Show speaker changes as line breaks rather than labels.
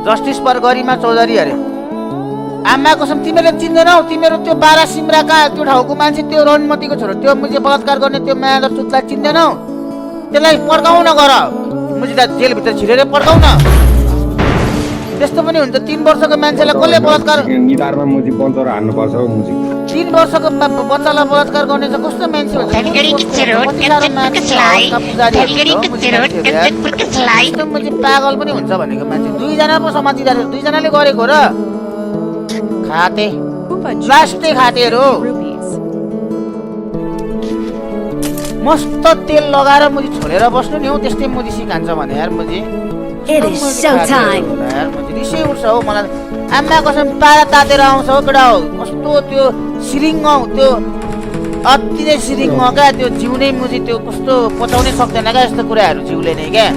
Justice पर गरिमा चौधरी अरे आमा कसम तिमीले चिन्दैनौ तिमीहरू त्यो बारा सिमराका त्यो ठाउँको मान्छे त्यो रणमतीको छोरो त्यो मुझे बलात्कार गर्ने त्यो मायादर सुतलाई चिन्दैनौ त्यसलाई पड्काउन गर मुझे त जेलभित्र छिरेर पड्काउन त्यस्तो पनि हुन्छ 3 वर्षको मान्छेलाई कसले बलात्कार
निधारमा मुजी बन्चर हान्नुपर्छ हो मुजी
3 वर्षको बच्चालाई बलात्कार गर्ने चाहिँ कस्तो मान्छे हुन्छ मुझे पागल पनि हुन्छ भनेको मान्छे 2 जना पो समातिदार 2 जनाले गरेको र खाते लास्टै खातेहरू मस्त तेल लगाएर मुझे छोडेर बस्नु नि हौ त्यस्तै मुझे सिकान्छ भने यार मुझे
It is showtime.
यार मुझे रिसै उठ्छ हौ मलाई आमा कसम पारा तातेर आउँछ हौ केटा हौ कस्तो त्यो सिरिङ हौ त्यो अति नै सिरिङ हो क्या त्यो जिउ नै मुझे त्यो कस्तो पचाउनै सक्दैन क्या यस्तो कुराहरू जिउले नै क्या